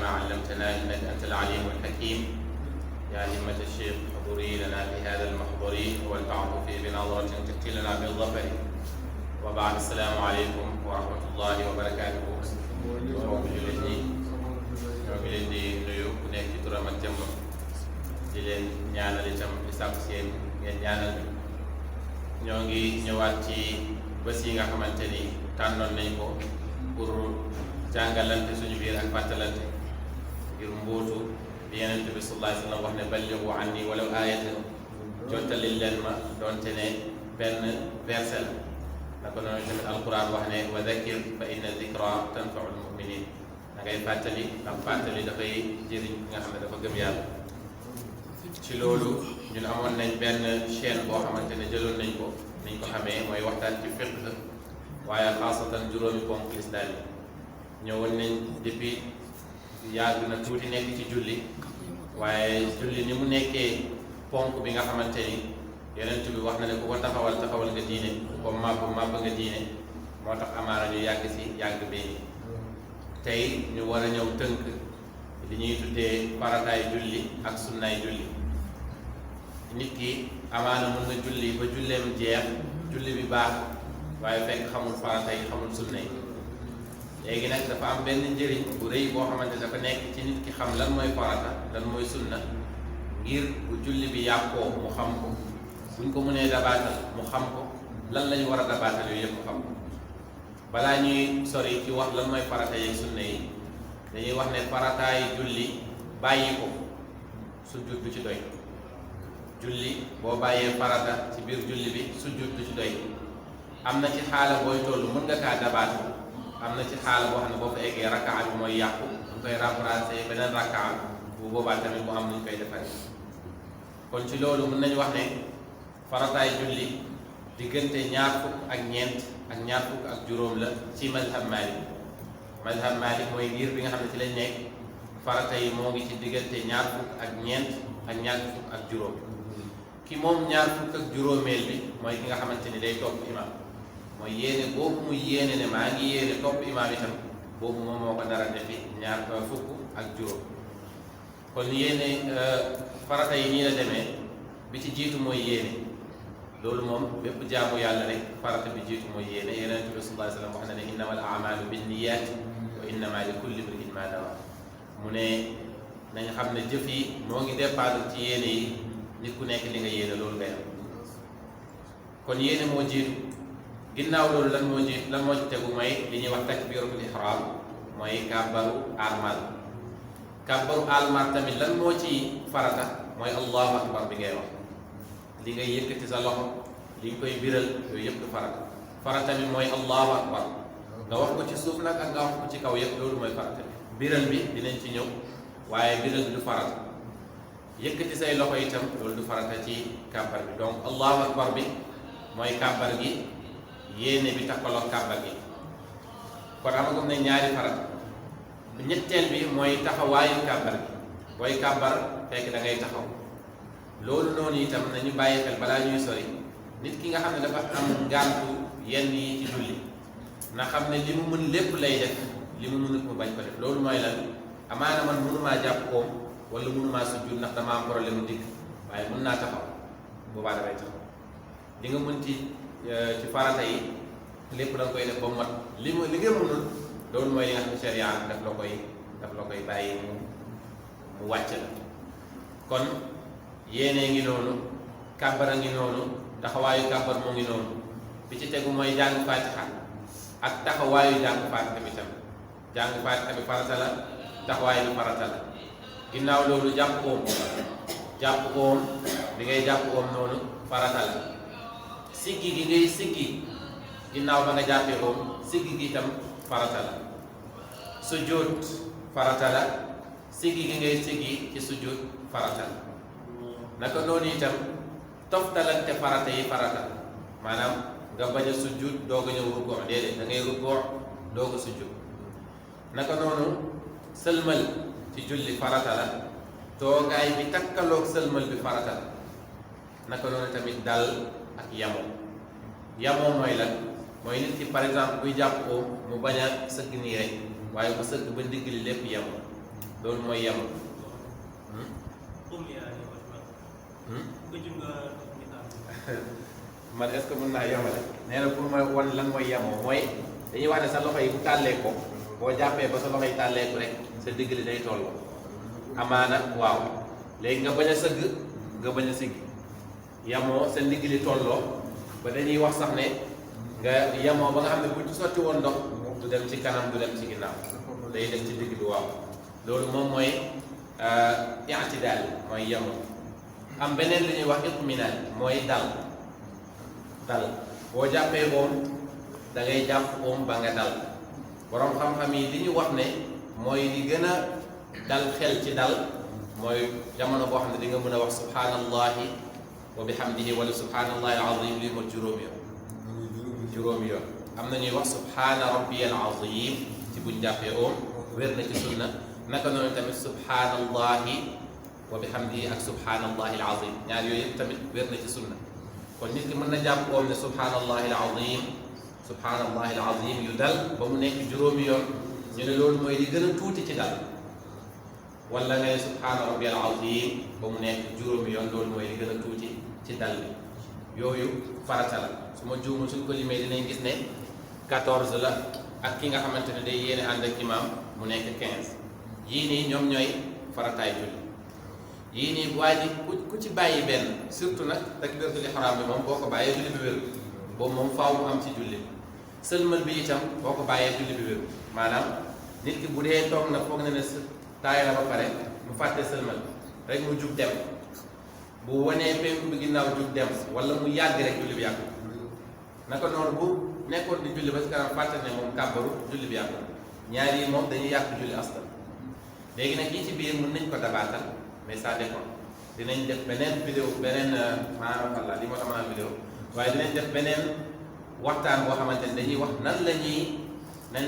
ما علمتنا إنك أنت العليم الحكيم. يا همة الشيخ احضري لنا بهذا المحضر والتعطفي بنظرة تأتي لنا بالظفر. وبعد السلام عليكم ورحمة الله وبركاته. mbokk jullit ñi ñoo ngi leen di nuyu ku nekk ci turam ak jëmmam di leen ñaanal itam di sàkku seen ngeen ñaanal bi. ñoo ngi ñëwaat ci bés yi nga xamante ni tànnoon nañ ko pour jàngalante suñu biir ak fàttalante ngir mbóotu bi Yonent bi sallallahu alayhi wa sallam wax ne ballighu anni walaw aayatan, jottalil leen ma doonte ne benn verset la. naka noonu tamit alquran wax ne wa dhakkir fa inna dhikra tanfau almuminin, da ngay fàttali ndax fàttali dafay jëriñ nga xam ne dafa gëm yàlla. ci loolu ñun amoon nañ benn chaîne boo xamante ne jëloon nañ ko niñ ko xamee mooy waxtaan ci fiqh, waaye xaasatan juróomi ponk lislaam yi. ñëwoon nañ depuis yàgg na tuuti nekk ci julli, waaye julli ni mu nekkee ponk bi nga xamante ni Yonent bi wax na ne ku ko taxawal taxawal nga diine, ku ko màbb nga diine. moo tax amaana ñu yàgg si yàgg bi tey ñu war a ñëw tënk li ñuy tuddee farataay julli ak sunnaay julli. nit ki amaana mën na julli ba julleem jeex, julli bi baax, waaye fekk xamul farata yi xamul sunna yi. léegi nag dafa am benn njëriñ bu rëy boo xamante dafa nekk ci nit ki xam lan mooy farata lan mooy sunna, ngir bu julli bi yàqoo mu xam ko, buñ ko mënee dabaatal mu xam ko, lan lañu war a dabaatal yooyu yëpp mu xam ko. balaa ñuy sori ci wax lan mooy farata yi sunna yi, dañuy wax ne farataay julli bàyyi ko sujjut du ci doy. julli boo bàyyee farata ci biir julli bi sujjut du ci doy. am na ci xaala booy toll mën nga kaa dabaatal, am na ci xaala boo xam ne boo fa eggee rakkaa bi mooy yàqu, ñu koy remplacer beneen rakkaa bu boobaa tamit mu am nu ñu koy defaree. kon ci loolu mën nañu wax ne farataay julli diggante ñaar fukk ak ñeent ak ñaar fukk ak juróom la ci mazhab Maalik. mazhab Maalik mooy ngir bi nga xam ne ci lañ nekk, farata yi moo ngi ci diggante ñaar fukk ak ñeent ak ñaar fukk ak juróom. ki moom ñaar fukk ak juróomeel bi mooy ki nga xamante ni day topp imam, mooy yéene boobu muy yéene ne maa ngi yéene topp imam itam, boobu moom moo ko dara defi ñaar fukk ak juróom. kon yéene farata yi nii la demee, bi ci jiitu mooy yéene. loolu moom bépp jaamu yàlla rek farata bi jiitu mooy yéene. Yonent bi sallallahu alayhi wa sallam wax na ne innamal a'maalu binniyaat wa innamaa likulli imri'in maa nawaa. mu ne nañ xam ne jëf yi moo ngi dépendre ci yéene yi, nit ku nekk li nga yéene loolu ngay am. kon yéene moo jiitu. ginnaaw loolu lan moo jiitu, lan moo ci tegu mooy li ñuy wax takbiratul ihram, mooy kàbbaru armal. kàbbaru armal tamit lan moo ci farata mooy allahu akbar bi ngay wax. li ngay yëkkati sa loxo, li nga koy biral, yooyu yëpp du farata. farata bi mooy allahu akbar, nga wax ko ci suuf nag ak nga wax ko ci kaw yëpp, loolu mooy farata bi. biral bi dinañ ci ñëw, waaye biral bi du farata. yëkkati say loxo itam loolu du farata ci kàbbar bi. donc allahu akbar bi mooy kàbbar gi, yéene bi takkaloog kàbbar gi. kon amagum ne ñaari farata. ñetteel bi mooy taxawaayu kàbbar gi. booy kàbbar fekk da ngay taxaw. loolu noonu itam nañu bàyyi xel balaa ñuy sori, nit ki nga xam ne dafa am ngàntu yenn yi ci julli, na xam ne li mu mën lépp lay def, li mu mënut mu bañ ko def. loolu mooy lan? amaana man mënumaa jàpp koom wala mënumaa sujjud ndax dama am problème mu digg, waaye mën naa taxaw, boobaa damay taxaw. li nga mën ci farata yi lépp da nga koy def ba mat. li nga mënul, loolu mooy li nga xam ne sharia daf la koy bàyyi mu wàcc la. kon yéene ngi noonu, kàbbara ngi noonu, taxawaayu kàbbar moo ngi noonu. bi ci tegu mooy jàng fatiha ak taxawaayu jàng fatiha bi tam. jàng fatiha bi farata la, taxawaay bi farata la. ginnaaw loolu jàpp oom bi ngay jàpp oom noonu farata la. siggi gi ngay siggi ginnaaw ba nga jàppee oom, siggi gi itam farata la. sujjóot farata la, siggi gi ngay siggi ci sujjóot farata la. naka noonu itam toftalante farata yi farata la. maanaam nga bañ a sujjóot doog a ñëw rukkoo, déedéet da ngay rukkoo doog a sujjóot. naka noonu sëlmal ci julli farata la, toogaay bi takkaloog sëlmal bi farata la. naka noonu tamit dal ak yamoo mooy lan? mooy nit ki par exemple buy jàpp ko mu bañ a sëgg nii rek, waaye bu sëgg ba ndigg li lépp yemoo. loolu mooy yamu. man est-ce que mën naa yemale nee na pour ma wan lan mooy yemoo mooy dañuy wax ne sa loxo yi bu tàllee ko boo jàppee ba sa loxo yi tàllee ko rek sa digg li day toll amaana waaw léegi nga bañ a sëgg nga bañ a siggi yemoo sa ndigg li tolloo ba dañuy wax sax ne nga yemoo ba nga xam ne bu ci sotti woon ndox du dem ci kanam du dem ci ginnaaw day dem ci digg bi waaw loolu moom mooy i'tidaal mooy yemoo am beneen li ñuy wax itminaan mooy dal boo jàppee oom da ngay jàpp oom ba nga dal borom xam-xam yi li ñu wax ne mooy li gën a dal xel ci dal mooy jamono boo xam ne di nga mën a wax subhanallahi wa bihamdihi wala subhanallahi alazim li mot juróomi yoon am na ñuy wax subhana rabbiyal azim ci buñ jàppee oom wér na ci sunna naka noonu tamit subhanallahi wa bihamdihi ak subhanallahi alazim ñaar yooyu yëpp tamit wér na ci sunna kon nit ki mën na jàpp oom ne subhanallahi alazim yu dal ba mu nekk juróomi yoon ñu ne loolu mooy li gën a tuuti ci dal wala nga ne subhana rabbiyal azim ba mu nekk juróomi yoon loolu mooy li gën a tuuti ci dal bi yooyu farata la su ma juumul suñ ko limee dinañ gis ne 14 la ak ki nga xamante ne day yéene ànd ak imam mu nekk 15 yii nii ñoom ñooy farataay julli yii nii waa ji ku ci bàyyi benn surtout nag takbiratul ihram bi moom boo ko bàyyee julli bi wéru boobu moom faaw mu am ci julli sëlmal bi itam boo ko bàyyee julli bi wéru maanaam nit ki bu dee toog na foog na ne taay la ba pare mu fàtte sëlmal rek mu jug dem bu wanee penku bi ginnaaw jug dem wala mu yàgg rek julli bi yàqu naka noonu bu nekkoon di julli ba si kanam fàtte ne moom kàbbaru julli bi yàqu ñaar yi moom dañuy yàq julli aslan léegi nag yi ci biir mën nañ ko dabaatal mais ça dépend dinañ def beneen vidéo beneen maanaam Allah li moo tax ma naan vidéo waaye dinañ def beneen waxtaan boo xamante ne dañuy wax nan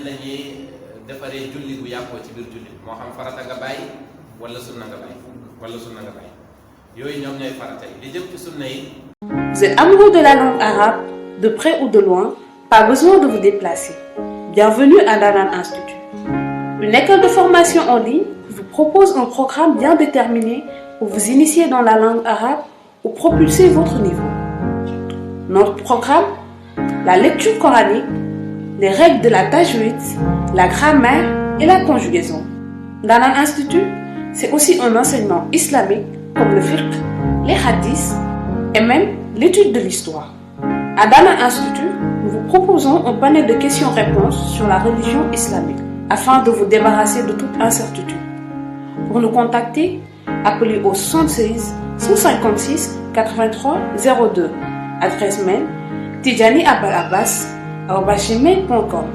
la ñuy defaree julli bu yàqoo ci biir julli moo xam farata nga bàyyi wala sunna nga bàyyi yooyu ñoom ñooy farata yi li jëm ci sunna yi. Vous êtes amoureux de la langue arabe, de près ou de loin, pas besoin de vous déplacer. Bienvenue à Danan Institut. Une école de formation en ligne vous propose un programme bien déterminé pour vous initier dans la langue arabe ou propulser votre niveau. Notre programme, la lecture coranique, les règles de la tajwid, la grammaire et la conjugaison. Danan Institut, c'est aussi un enseignement islamique comme le fiqh, les hadiths et même l'étude de l'histoire. À Danan Institut, nous vous proposons un panel de questions-réponses sur la religion islamique afin de vous débarrasser de toute incertitude. Pour nous contacter, appelez au 76 156 83 02. Adresse mail tidjani@gmail.com.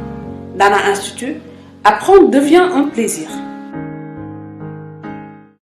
Danan Institut, apprendre devient un plaisir.